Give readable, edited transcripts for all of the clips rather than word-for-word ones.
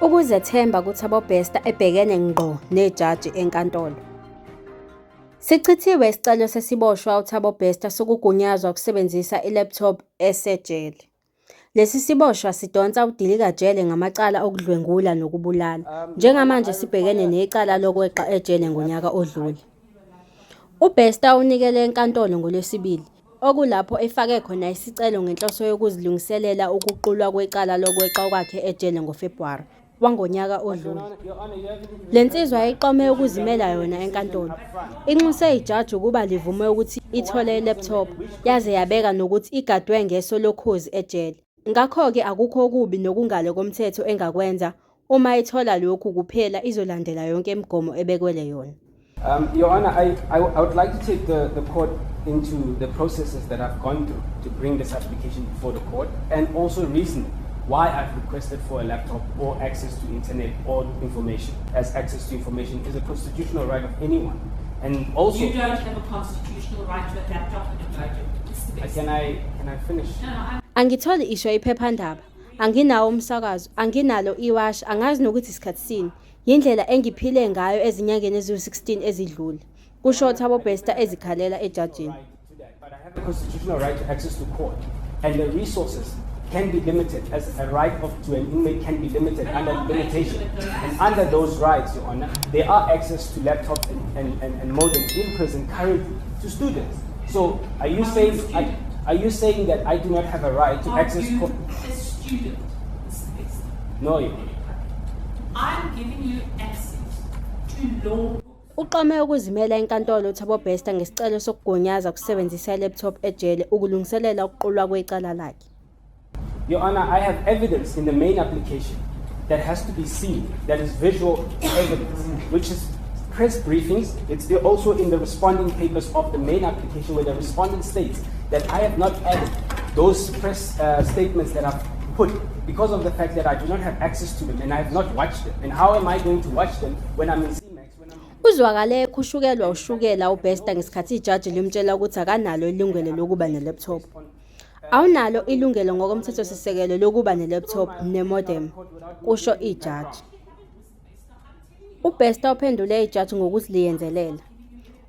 Ukuzethemba kuThabo Bester ebhekene ngqo nejaji enkantolo. Sichithiwe isicelo sesiboshwa uThabo Bester sokugunyazwa ukusebenzisa i-laptop esejele. Lesi siboshwa sidonsa udilikajele ngamacala okudlwengula nokubulala. Njengamanje sibhekene necala lokweqa ejele ngonyaka odlule. UBester unikele enkantolo ngoLwesibili, okulapho efake khona isicelo ngenhloso yokuzilungiselela ukuqulwa kwecala lokweqa kwakhe ejele ngoFebhuwari wangonyaka odlule. Le nsizwa iqome ukuzimela yona enkantolo. Inxuse ijaji ukuba livume ukuthi ithole i-laptop, yaze yabeka nokuthi igadwe ngeso lokhozi ejele. Ngakho-ke akukho okubi nokungale komthetho engakwenza uma ithola lokhu kuphela izolandela yonke imigomo ebekwele yona. Your Honor, I would like to take the court into the processes that I've gone through to bring this application before the court and also reason why I've requested for a laptop or access to internet or information, as access to information is a constitutional right of anyone. And also, You don't have a constitutional right to a laptop and a modem. It's the best. Can I finish? No, I'm Angitholi isho iphephandaba, anginawo umsakazo, anginalo iwashi, angazi nokuthi isikhathi sini. Yindlela engiphile ngayo ezinyangeni eziwu-16 ezidlule, kusho uThabo Bester ezikhalela ejajini. Right to that, but I have a constitutional right to access to court, and the resources can be limited, as a right of to an inmate can be limited under limitation. And under those rights, Your Honor, there are access to laptops and modems in prison currently to students. So are you saying that I do not have a right to Are access you court? a student, Mr. Bester? No, Your Honor. I'm giving you access to law. Uqome ukuzimela enkantolo uThabo Bester ngesicelo sokugunyaza ukusebenzisa i-laptop ejele ukulungiselela ukuqulwa kwecala lakhe. Your Honor, I have evidence in the main application that has to be seen, that is visual evidence, which is press briefings. It's also in the responding papers of the main application where the respondent states that I have not added those press statements that I've put because of the fact that I do not have access to them and I have not watched them. And how am I going to watch them when I'm in C-Max? When I'm Uzwakale ekhushukelwa ushukela uBester ngesikhathi ijaji limtshela ukuthi akanalo ilungelo lokuba ne-laptop. Awunalo ilungelo ngokomthethosisekelo lokuba ne-laptop ne-modem, kusho ijaji. UBester uphendule ijaji ngokuthi liyenzelela.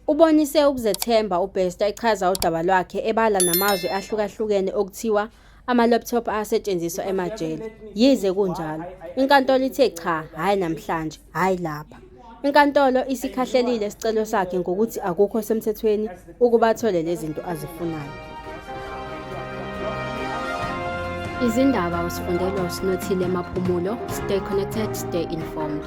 Ubonise ukuzethemba uBester echaza udaba lwakhe ebala namazwe ahlukahlukene okuthiwa ama-laptop asetshenziswa emajele. Yize kunjalo, inkantolo ithe cha, hhayi namhlanje, hhayi lapha. Inkantolo isikhahlelile isicelo sakhe ngokuthi akukho semthethweni ukuba athole lezi zinto azifunayo. Izindaba usifundelwa uSinothile Maphumulo. Stay connected, stay informed.